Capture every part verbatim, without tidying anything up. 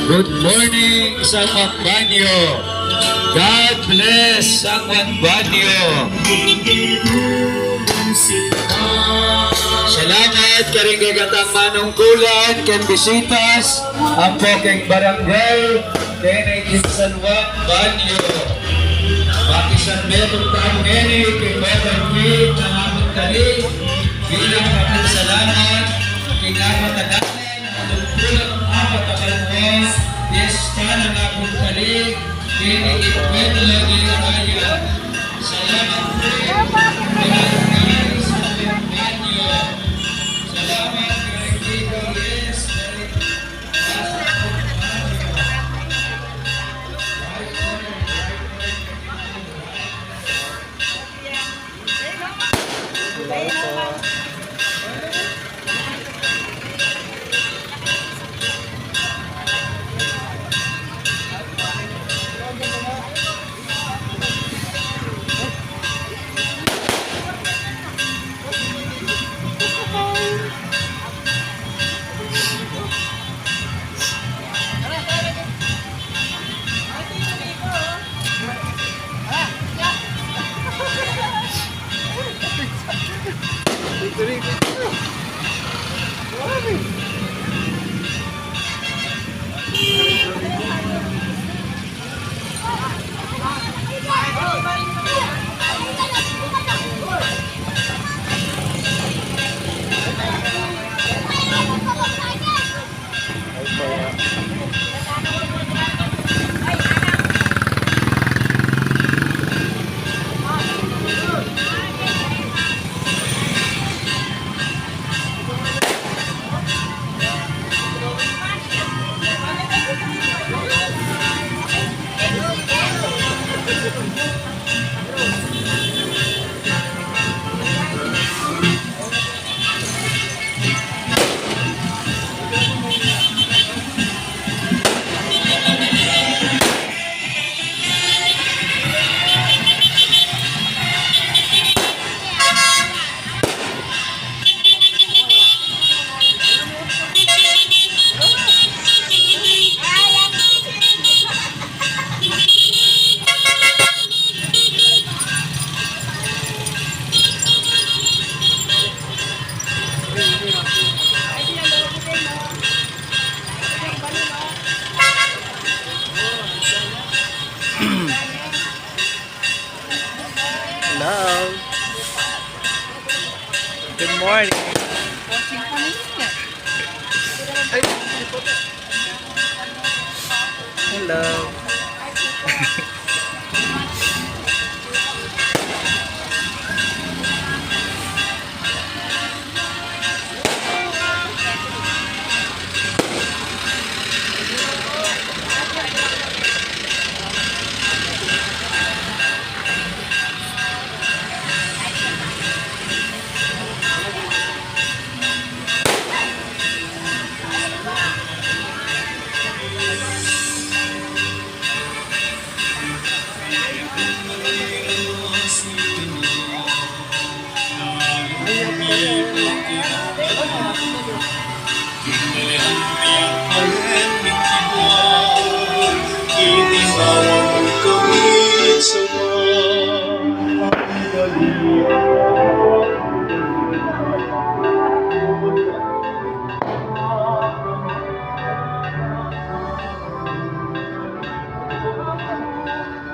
Good morning, San Juan Banyo. God bless, San Juan Banyo. Salamat karing kekatang manungkulan, keng bisitas, ampo keng barangay, keni king San Juan Banyo. Pakisambe pu tamu ngeni keng barangay na abuntali, bilang pakisalamatan keng amatagalan a dungkulang apat a banua, piyesta nang abuntali, keni king pueblo de Araya. Salamat pu. Salamat, Tito Yes. Hello. Good morning. Hello.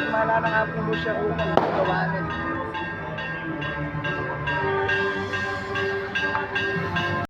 Mana na nga pu siya kung gawa na.